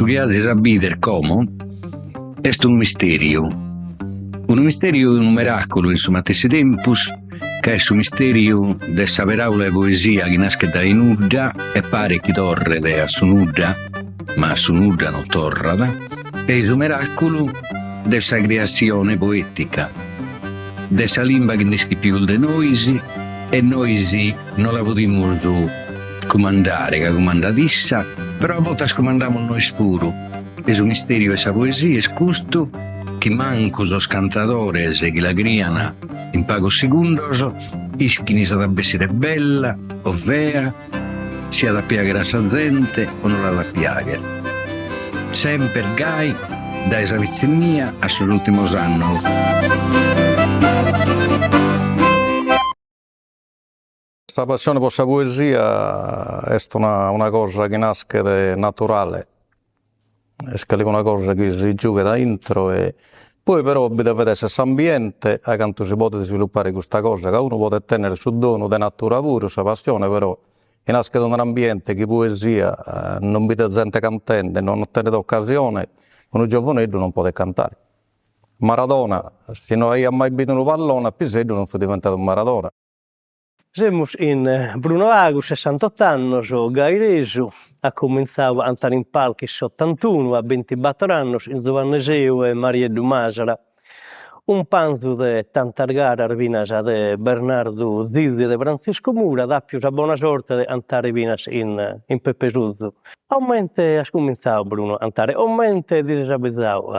chi azis a bider como est unu misteriu, unu misteriu e unu meraculu in su matessi tempus, ca est su misteriu de sa peraula 'e poesia chi naschet dae nudda e paret chi torret a su nudda, ma a su nudda non torrat, e su meraculu de sa criassione poetica, de sa limba chi nd'ischit pius de nois e nois no la podimus cumandare ca cumandat issa, però a bortas cumandamus nois puru e su misteriu 'e sa poesia est custu chi mancu sos cantadores chi la crian in pagos segundos ischin si at a bessire bella o fea, si at a piagher a sa zente o no l'at a piagher. Semper gai dae sa pitzinnia a sos ultimos annos. Sa passione po sa poesia est una una cosa chi naschet naturale, est calicuna cosa chi si giughet a intro e poi però bi devet esser s'ambiente a cantu si podet isviluppare custa cosa, ca unu podet tenner su donu de natura puru, sa passione, però chi naschet in un'ambiente chi poesia non bidet zente cantende, non tenet occasione, unu giovoneddu non podet cantare. Maradona, si no aiat mai bidu unu pallone a piseddu non fut diventadu Maradona. Semus chin Bruno Agus, sessantot'annos, gairesu, at comintzadu a cantare in palcu in s'otantunu, a bintibator annos, chin Zuanne Seu e Marieddu Masala. Cumpanzu de tantas garas finas de Bernardu Zizi e de Frantziscu Mura, at apiu sa bona sorte de cantare finas chin Peppe Sozu. Comente as comintzadu Bruno a cantare, comente ti ses abizadu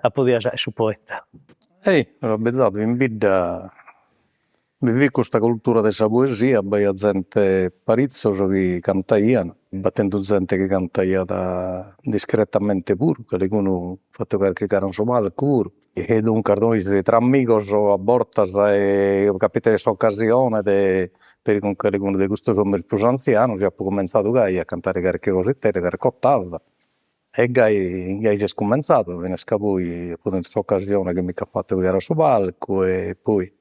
ca podias fagher su poeta? Ei, mi so abizadu in bidda Bi fit custa cultura de sa poesia, b'aiat zente paritzos chi cantaian, b'at tentu zente chi cantaiat discretamente puru, calicunu at fatu carchi gara in su palcu puru, e duncas nois tra amigos a bortas capitaiat s'occasione de peri cun calicunu de custos omines prus anzianos e apo cuminzadu gai a cantare carchi cositedda, carchi ottava e gai gai s'est cuminzadu, finas ca poi apo tentu s'occasione chi mi ch'ant fatu pigare a su palcu e poi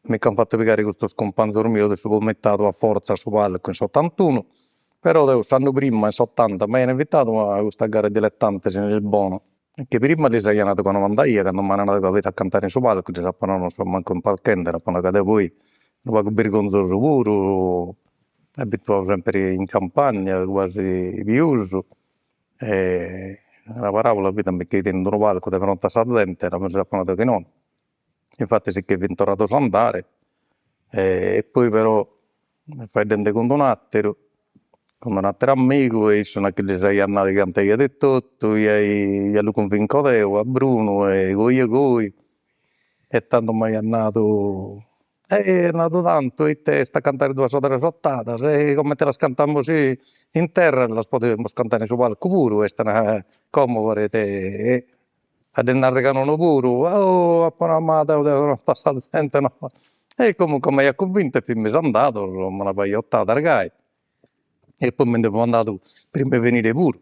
Mi ch'ant fatu pigare custos cumpanzos mios de su comitadu a fortza a su palcu in s'ottantunu, però deo s'annu prima in s'ottanta m'aian invitadu a custa gara 'e diletantes in Ilbono, chi prima lis aia nadu ca no andaia, cando m'an nadu ca fit a cantare in su palcu lis apo nadu non so mancu impalchende, apo nadu ca deo poi unu pagu birgonzosu puru, abituadu sempre in campagna quasi pius, e una paraula fit a mi che 'ider in d'unu palcu de fronte a sa zente, lis apo nadu chi nono Infatti si che fin torrados a andare e poi però faeddende cun d'un'atteru, cun d'un'atteru amigu e issu nachi lis aiat nadu chi cantaiat e totu, ja lu cunvinco deo a Brunu e goi e goi, e tando m'aiat nadu, e nadu tantu ite est a cantare duas o tres ottadas e comente las cantamus in terra las podimus cantare in su palcu puru, est como paret A ddi narrer ca nono puru, oh apo nau ma deo de fronte a sa zente no, e comunque m'aiat cunvintu e fimus andados, una paja 'e ottadas gai, e poi mi nde fio andadu prima 'e finire puru,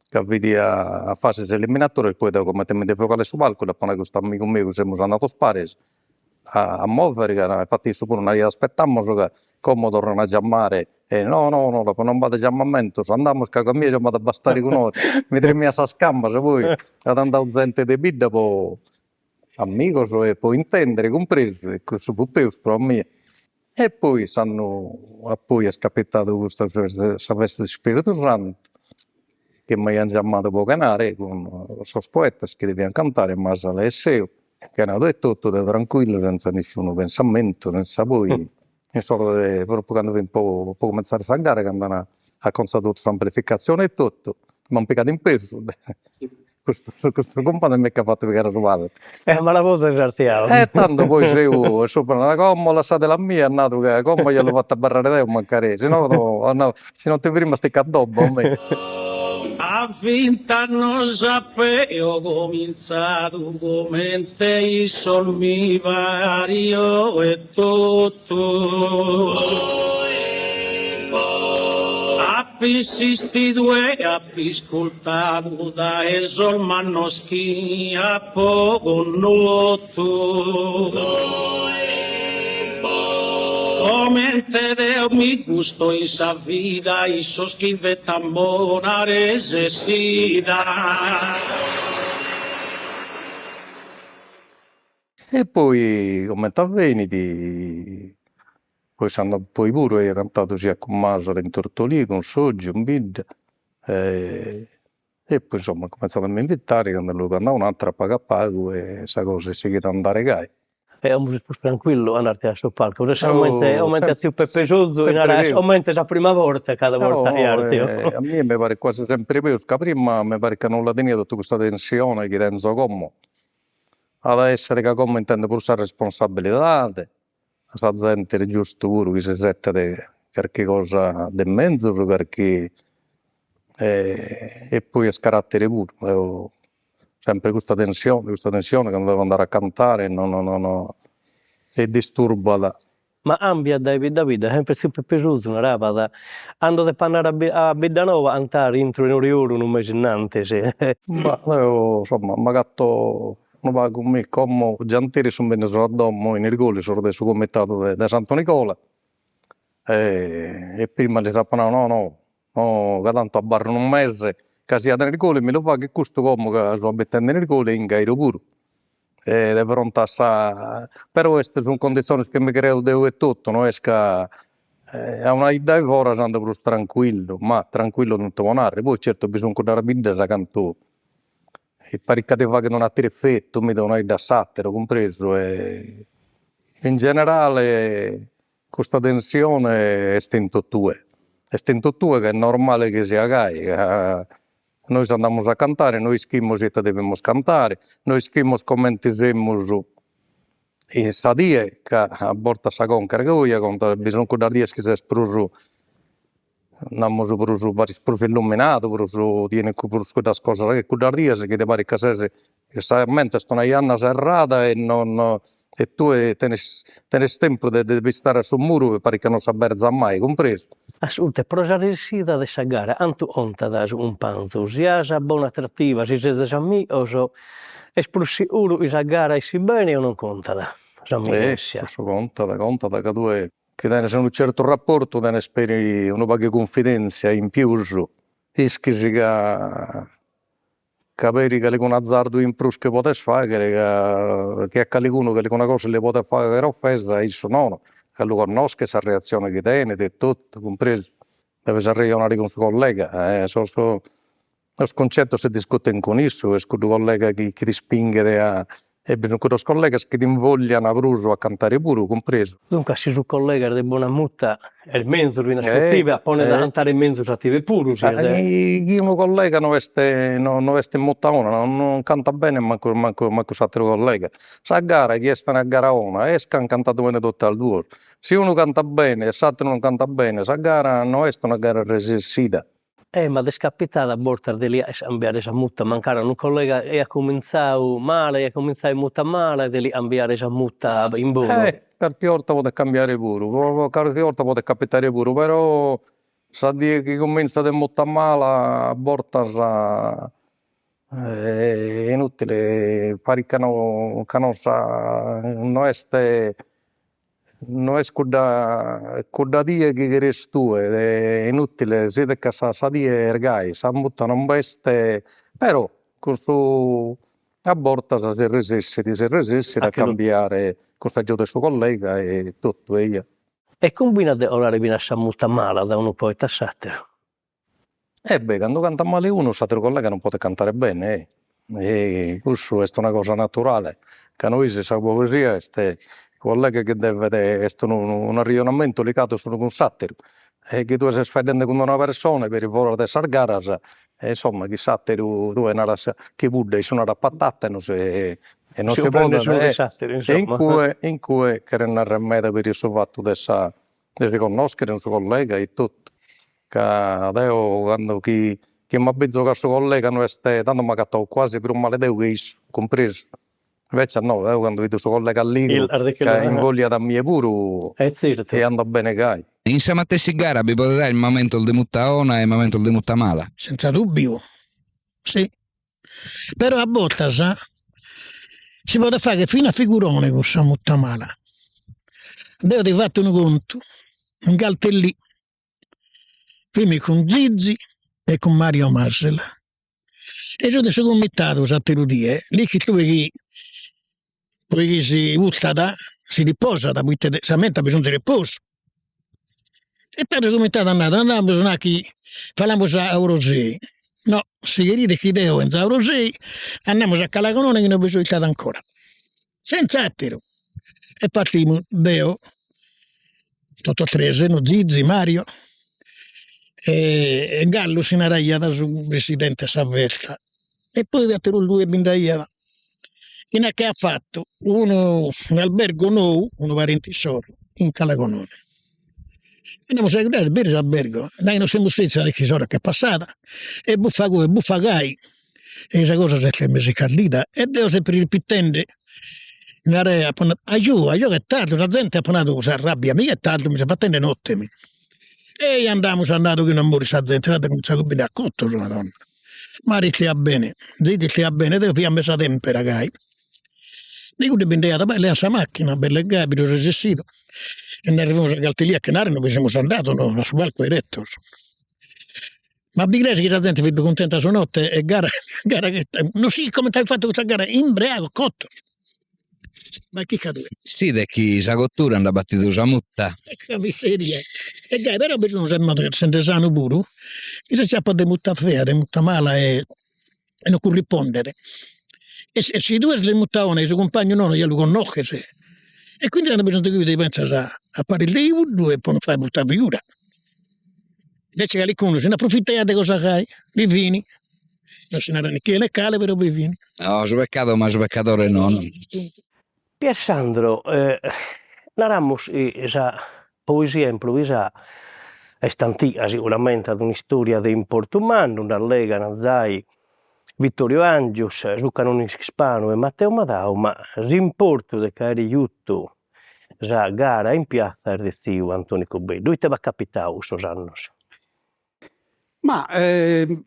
ca fit a fases eliminatorias, poi deo comente mi nde fio caladu 'e su palcu dd'apo nau a custu amigu meu chi semus andados paris a movere ca infatti issu puru naraiat aspettamus ca como torran a giamare e no no no non b'at giamamentos andamus ca a mie già m'at a bastare cun mi tremian sas cambas poi at andadu zente de bidda po amigos e po intendere cumpresu e cussu fut peus pro a mie e poi s'annu a poi est capitadu custa sa festa de s'Ispiritu Santu chi m'aian giamadu po chenare cun sos poetas chi devian cantare Masala e Seu Chenadu e totu deo trancuillu senza nisciunu pensamentu, senza poi in s'ora de propriu cando fit po po cuminzare sa gara cando an aconzadu totu s'amplificatzione e totu, m'an pigadu in pesu custu custu cumpanzu e mi ch'at fatu pigare a su palcu. E a mala boza ses artziadu. E tando poi seu subra, como lassadelu a mie at nadu ca como ja lu fatto abarrare deo mancari, si no at nadu si non ti frimmas ti ch'addobbo a mei. A vint'annos ap'eo comintzadu comente issos mi pario etotu. Ap'insistidu e ap'iscultadu dae sos mannos chi apo connotu. Comente deo mi gusto in sa vida issos chi fettan bona resessida. E poi comente avenit, poi s'annu poi puru aia cantadu siat cun Masala in Tortolì, cun Soggiu in bidda e poi insomma ant cuminzadu a m'invitare, cando andau un'atteru a pagu a pagu e sa cosa est sighida a andare gai. E como ses prus tranquillu a andare a su palcu, ses comente comente a tziu Peppe Sozu chi narat comente sa prima borta cada borta chi artio. A mie mi paret quasi sempre peus ca prima mi paret ca non la tenia totu custa tensione chi tenzo como, at a essere ca como intendo prus sa responsabilidade, sa zente est giustu puru chi s'isettet carchi cosa de menzus, carchi e poi est carattere puru, eo sempre custa tensione, custa tensione cando devo andare a cantare no no no e disturbat. Ma cambiat dae bidda a bidda, sempre tziu Peppe Sozu narabat, cando depo andare a Biddanoa a cantare intro 'e Noriolu unu mese innantis. Bah deo insomma m'agatto unu pagu mi como gianteris sun bennidos a domo in Irgoli sos de su comitadu de Santu Nigola e prima lis apo nau no no no ca tantu abarro unu mese ca siat in Irgoli mi lu faghet custu como ca so abitende in Irgoli e in Gairo puru e de fronte a sa però est sun conditziones chi mi creo deo etotu no est ca a una 'idda 'e foras ando prus trancuillu, ma trancuillu tantu po narrer, poi certu bi sun cuddas biddas cantu parit ca ti faghet un'atteru effettu, mi de una 'idda a s'attera, cumpresu e in generale custa tensione est in totue, est in totue ca est normale chi siat gai, ca nois andamus a cantare, no ischimus ite devimus cantare, no ischimus comente semus in sa die, ca a bortas sa conca est goi, bi sun cuddas dies chi ses prus namus prus paris prus illuminadu, prus ti 'enin prus cuddas cosas e cuddas dies chi ti parit ca ses sa mente est una janna serrada e non e tue tenes tenes tempus de de pistare a su muru e parit ca non s'aberzat mai, cumpresu? Asculta, pro sa resessida de sa gara cantu contat su cumpanzu, si as bona trativa, si sezis amigos, est prus siguru chi sa gara essit bene o non contat s'amighessia? Cussu contat, contat ca tue Chi tenes unu certu raportu tenes peri unu pagu 'e cunfidenzia in pius, ischis ca ca peri calicunu azardu in prus chi podes fagher ca chi a calicunu calicuna cosa li podet fagher offesa issu nono, ca lu connoschet sa reazione chi tenet e totu, cumpresu, deves arrejonare cun su collega e sos Sos cuncettos si discuten cun issu, est cuddu collega chi chi t'ispinghet a e bi sun cuddos collegas chi t'invoglian prus a cantare puru, cumpresu. Duncas si su collega est de bona muta est menzus finas pro tibe, a ponet a cantare menzus a tibe puru si est. Chi unu collega no est no est in muta 'ona non cantat bene mancu mancu mancu s'atteru collega. Sa gara chi est una gara 'ona est ca an cantadu bene totas duos, si unu cantat bene e s'atteru non cantat bene sa gara no est una gara resessida. Eh ma t'est capitada a bortas de li cambiare sa muta, mancari a unu collega chi aiat cumintzadu male, aiat cumintzadu in muta mala e de li cambiare sa muta in bonu. Eh carchi 'orta podet cambiare puru, carchi 'orta podet capitare puru, però sa die chi cumintzat in muta mala a bortas est inutile, parit ca no ca non sa no est No est cudda cudda die chi cheres tue, est inutile, s'idet ca sa sa die est gai, sa muta non b'est, però cun su a bortas si resessit, si resessit a cambiare cun s'agiudu 'e su collega e totu eia. E cumbinat de 'olare finas sa muta mala dae unu poeta a s'atteru. E beh, cando cantat male unu, s'atteru collega non podet cantare bene, eh, e cussu est una cosa naturale, ca nois sa poesia est collega chi devet, est unu unu ligadu s'unu cun s'atteru, e chi tue ses faeddende cun una persone peri foras de sas garas, e insomma chi s'atteru tue naras chibudda e issu narat patata e non si e non si podet, e in cue in cue cheret narrer meda peri su fattu de sa de si connoschere cun su collega e totu, ca deo cando chi chi m'abizo ca su collega no est, tando m'agato quasi prus male deo che issu, cumpresu, invecias no, deo cando 'ido su collega alligru ca invogliat a mie puru e andat bene gai. In sa matessi gara bi podet aer mamentos de muta 'ona e mamentos de muta mala? Senza dubbiu, si. Però a bortas si podet fagher finas figurone cun sa muta mala. Deo ti fatto unu contu. in Galtellì, fimus cun Zizi e cun Mario Masala. E su de su comitadu s'atteru die, l'ischis tue chi poi chi si 'uttat si riposat, poite sa mente at bisonzu de reposu. E tando su comitadu at nadu, andamus nachi falamus a Orosei, no, si cherides chi deo 'enzo a Orosei andamus a Cala Gonone chi non bi so istadu ancora, senza atteru. E partimus deo, totos tres, Zizi, Mario e Gallu si naraiat su presidente 'e sa festa e poi atteros duos bi nd'aiat chi nachi at fatu unu un'albergo nou, unu parente issoro, in Cala Gonone. Andamus a est beru s'albergo, dai nos semus setzidos nachi s'ora ch'est passada e buffa goi buffa gai e sa cosa s'est mesu iscaldida e deo sempre ripitende narei apo nadu agiù agiù ch'est tardu sa zente apo nadu sa rabbia mi ch'est tardu mi s'est fatende notte mi. E andamus at nadu chi non morit sa zente at cuminzadu bi nd'at cottos madonna. Mario istaiat bene, Zizi istaiat bene, deo fia a mesa tempera gai. De cuddu bi nd'aiat, poi lean sa macchina, bell'e gai, bi so resessidu e nd'arrivamus a Galtellì a chenare non bi semus andados no, a su palcu 'erettos. Ma bi crees chi sa zente fit cuntenta su notte e gara gara non s'ischit comente ant fatu custa gara, imbreagos cottos. Ma chirca tue. S'idet chi sa cottura nd'at batidu sa mutta. Sa miseria. E gai però bi sun sende sanu puru, chi s'aciapat de mutta fea, de mutta mala e e non currispondet. E si si tue ses de mutta 'ona e su cumpagnu nono ja lu connosches e quindi tando bisonzu chi ti ponzas a paris de cuddu e po non fai brutta figura. Invece calicunu si nd'aprofitaiat de cosa gai, bi fin, non si narat ne chie ne cale però bi fin. No, su peccadu ma su peccadore nono. Pier Sandro, naramus chi sa poesia improvisada est antiga siguramente, at un'istoria de importu mannu, nd'allegan zai Vittorio Angius, su canonicu Ispanu e Matteo Madau, ma s'importu de ch'aere giutu sa gara in piatza est de tziu Antoni Cubeddu. Ite b'at capitadu cussos annos? Ma in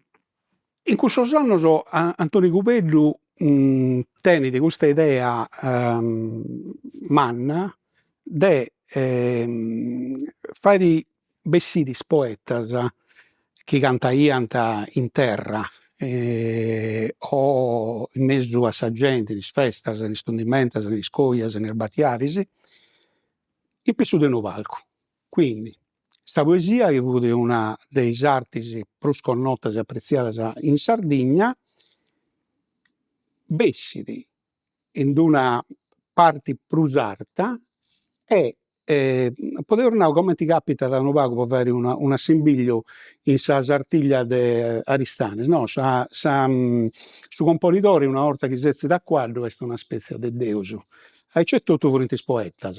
cussos annos Antoni Cubeddu tenit custa idea manna de fairi bessiri is poetas chi cantaiant in terra o in mesu a sa genti, in is festas, in is tundimentas, in is coias, in is batiaris, in pissu de unu palcu. Quindi sa poesia chi fut una de is artis prus connotas e apretziadas in Sardigna, bessit in d'una parti prus arta e podeus nai cumenti capitat unu pagu po fai un'assimbigliu in sa Sartiglia de Aristanis, no sa sa su componidori una 'orta chi setzit a cuaddu est una spetzia de deus, aici etotu furint is poetas,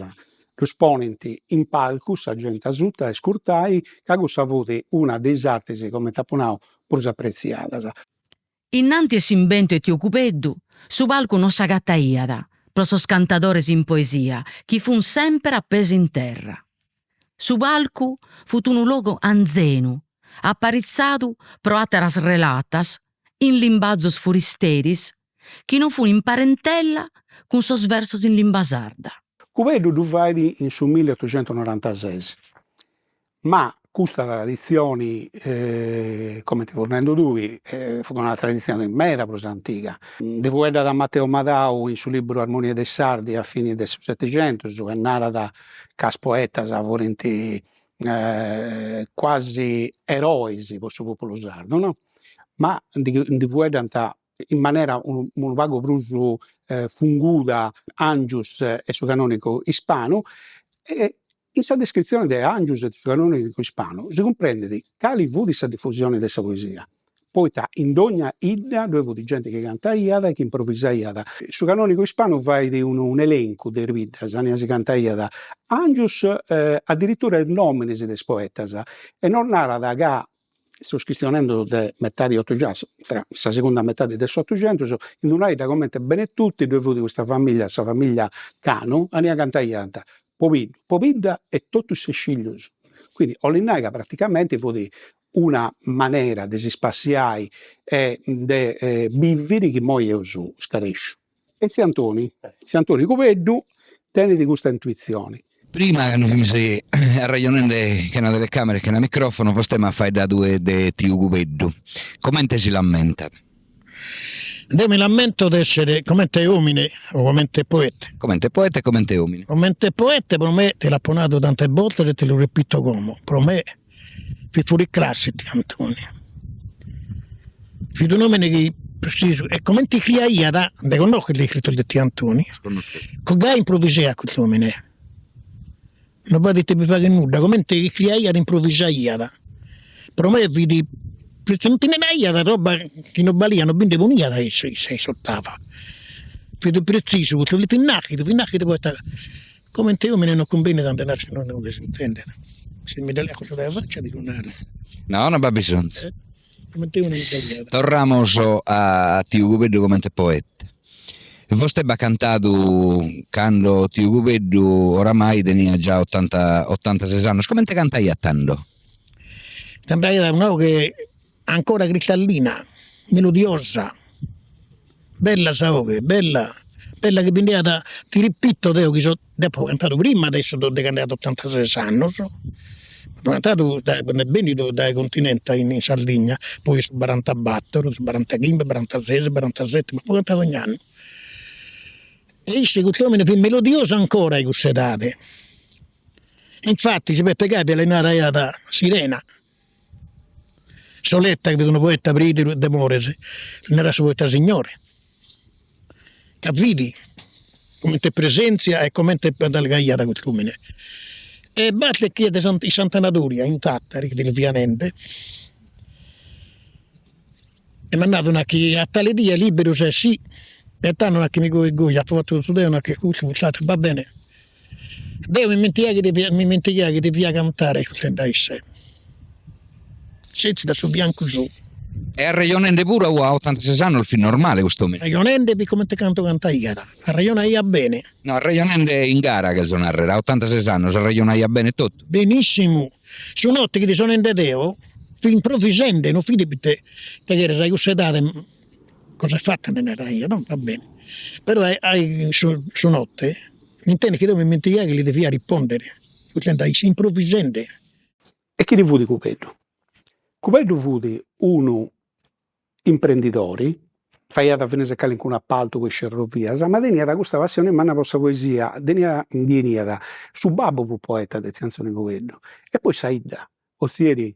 ddus ponint in palcu sa genti asuta a ascurtai ca cussa fut una de is artis, cumenti apu nau, prus apretziadas. Innanti 'e s'imbentu 'e tiu Cubeddu, su palcu non s'agataiat pro sos cantadores in poesia chi fun semper a pes in terra. Su palcu fut unu logu anzenu, aparitzadu pro ateras relatas in limbazos furisteris chi non fun in parentella cun sos versos in limba sarda. Cubeddu ddu fait in su milliotocentonorantases, ma custa traditzioni, cumenti fus nendu tui, fut una traditzioni meda prus antiga. Ndi fueddat Matteo Madau in su liburu Armonia dei Sardi a fini de su Setixentus e narat ca is poetas furint quasi erois po su populu sardu no, ma ndi ndi fueddant in manera unu unu pagu prus funguda Angius e su canonicu Ispanu e in sa descritzione de Angius e de su canonicu Ispanu si cumprendit cali fut sa difusione de sa poesia, poita in dogna 'idda ddoi fut genti chi cantaiat e chi improvisaiat. Su canonicu Ispanu fait unu un'elencu de is biddas annia si cantaiat, Angius adiritura is nominis de is poetas e nos narat ca Seus chistionendu de metadi 'e otuxentus, tra sa segunda metadi de s'otuxentus, in una 'idda comente Benetutti ddoi fut custa familia, sa familia Canu, annia cantaiant pobiddu, pobidda e totus ses fillus. Quindi 'olit nai ca praticamenti fut una manera de si spassiai e de biviri chi immoi eus scaresciu. E tziu Antoni, tziu Antoni Cubeddu tenit custa intuitzioni. Prima cando fimus arrejonende chena telecamera e chena microfono vostè m'at faeddadu de tiu Cubeddu, comente si l'ammentat? Deo mi l'ammento de essere comente omine o comente poete. Comente poete e comente omine. Comente poete pro me, ti l'apo nadu tantas bortas e ti lu repito como, pro me fit fuori classe tiu Antoni. Fit un'omine chi pretzisu e comente iscriaiat, nde connosches is iscritos de tiu Antoni, gai improvisaiat cust'omine, no b'at ite bi fagher nudda, comente iscriaiat improvisaiat, pro me fit, non ti naraiat roba chi no baliat, no bi nde poniat issu in s'ottava, fit pretzisu custu, fit naschidu, fit naschidu poeta Comente omine non cumbenit a nde narrer unu chi s'intendet. Si mi dda leat cussa dae faccia ti lu naro. No, no b'at bisonzu. Comente omine mi dda leat. Torramos a tiu Cubeddu comente poeta. Vostè b'at cantadu cando tiu Cubeddu oramai teniat già otanta otantases annos. Comente cantaiat tando? Cantaiat una 'oghe Ancora cristallina, melodiosa, bella sa 'oghe, bella, bella chi bi nd'aiat, ti ripito deo chi so, deo apo cantadu prima de issu de cando aiat otantases annos, apo cantadu dae cando est bennidu dae continente in Sardigna, poi su barantabattor, su barantachimbe, barantases, barantasette, apo cantadu ogni annu. E isse cust'omine fit melodiosu ancora a cussa edade, infattis Peppe Capia li naraiat sirena Soletta chi fit unu poeta preideru de Mores, li narat su poeta signore, ca fit comente presenzia e comente allegaiat cust'omine. E b'at chie de in Santa Nadoria in Tattari, chi ti lu fia nende, e m'at nadu nachi a tale die liberu ses, sì, e tando nachi mi goi goi apo fatu totu deo, nachi custu cust'ateru, va bene Deo m'imentigai chi devia m'imentigai chi devia cantare iscurtende a isse, sètzidu a su fiancu sou. E arrejonende puru a otantases annos fit normale cust'omine. Arrejonende fit comente cando cantaiat, arrejonaiat bene. No, arrejonende in gara cherzo narrer, a otantases annos arrejonaiat bene totu. Benissimu, su note chi ti so nende deo fit improvisende, non fit ite cheres a cussa edade cosa fatta nde naraiat, no va bene, però su su note M'intendet chi deo m'imentigai chi li devia rispondere, iscurtende a isse, improvisende. E chini fut Cubeddu? Cubeddu fut unu imprendidori, faiat finas calincunu apaltu po is ferrovias, ma teniat custa passioni manna po sa poesia, teniat ndi 'eniat, su babbu fut poeta de tziu Antoni Cubeddu e poi sa 'idda, Ozieri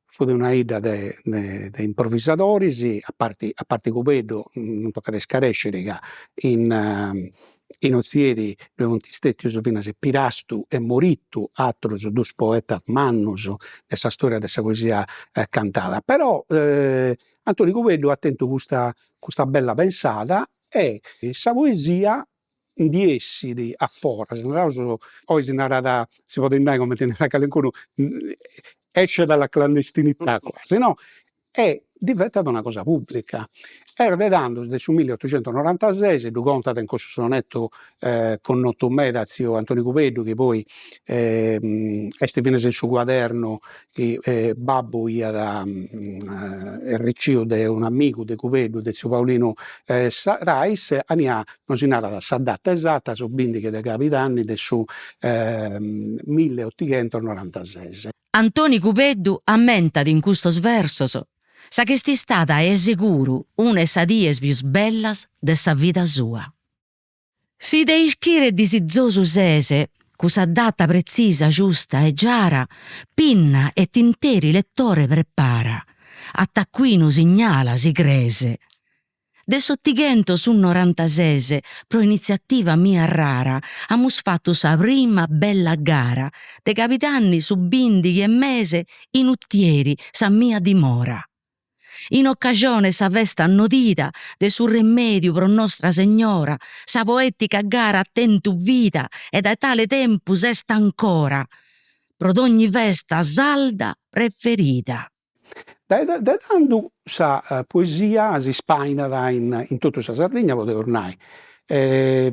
fut una 'idda de de improvisadoris, a parti a parti Cubeddu, non tocat a iscaresciri ca in in Ozieri ddoi funt stetius finas Pirastu e Morittu, aterus dus poetas mannus de sa storia de sa poesia cantada. Però Antoni Cubeddu at tentu custa custa bella pensada e sa poesia ndi essit a foras, naraus, oi si narat, si podit nai cumenti narat calincunu, esce dalla clandestinità quasi, no, e diventat una cosa pubblica. Est de tandus, de su milliotocentonorantases, ddu contat in cussu sonettu connotu meda tziu Antoni Cubeddu chi poi est finas in su cuadernu chi babbu iat arriciu de un'amigu de Cubeddu, de tziu Paulinu Rais, aunia no si narat sa data esata, su bindighi de cabidanni de su milliotighentonorantases. Antoni Cubeddu ammentat in custos versos sa ch'est istada 'e seguru una 'e sas dies pius bellas de sa vida sua. Si de ischire disizosu ses, cussa data pretzisa, giusta e giara, pinna e tinteri lettore prepara, a taccuinu signala si cres. De s'ottighentos su norantases, pro initziativa mia rara, amus fatu sa prima bella gara, de cabidanni su bindighi 'e mese in Utieri sa mia dimora. In ocasione 'e sa festa nodida de su Remediu pro Nostra Segnora, sa poetica gara at tentu vida e dae tale tempus est ancora pro dogni festa sarda preferida. Dae dae tandu sa poesia si spainat in in totu sa Sardigna podeus nai,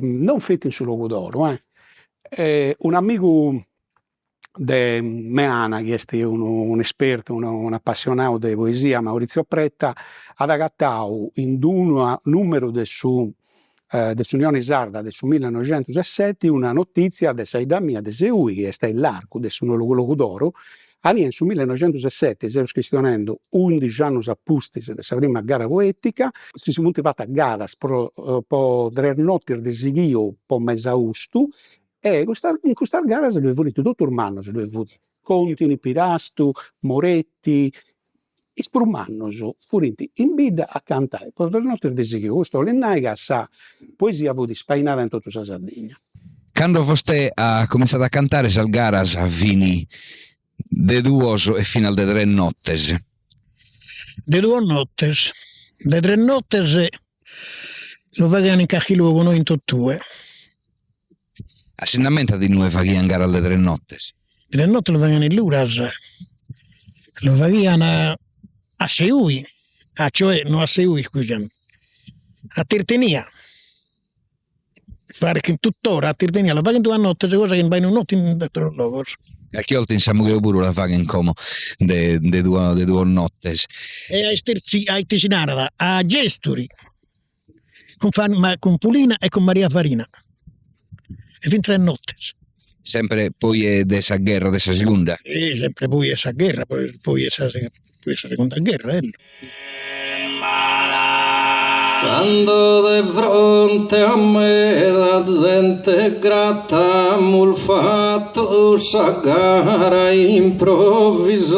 non feti in su Logudoro eh. Un'amigu de Meana chi est unu un'espertu un'apassionau de poesia, Maurizio Pretta, at agatau in d'unu numeru de su. de s'Unione Sarda de su millenoixentus e seti una notìtzia de sa 'idda mia de Seui, chi est aillargu de su Logudoro, aunia in su millenoixentus e seti, seus chistionendu undixi annus a pustis de sa prima gara poetica, si funt fatas garas pro po tres notis de sighiu po mesaustu e custas in custas garas ddoi furint totus mannus, ddoi fut Contini, Pirastu, Moretti, is prus mannus furint in bidda a cantai po tres notis de sighiu, custu 'olit nai ca sa poesia fut spainada in totu sa Sardigna. Cando vostè at cumintzadu a cantare sas garas fin de duos e finas de tres notes. De duas notes, de tres notes lu faghian in carchi logu, no in totue. A si nd'ammentat inue faghian garas de tres notes? Tres notes lu faghian in Luras, lu faghian a Seui, a cioè no a Seui iscusami, a Tertenia, paret chi tuttora a Tertenia la faghen duas notes cosa chi b'at una note in ateros logos. Calchi 'olta in Samugheo puru la faghen como de de duas de duas notes. E a Isterzi a ite si narat a Gesturi cun cun Pulina e cun Maria Farina e fin tres nottes. Sempre poi de sa gherra de sa segunda? Si sempre poi 'e sa gherra poi poi 'e sa poi 'e sa segunda gherra ello. Cando de fronte a meda zente grata amus fatu sa gara improvisada.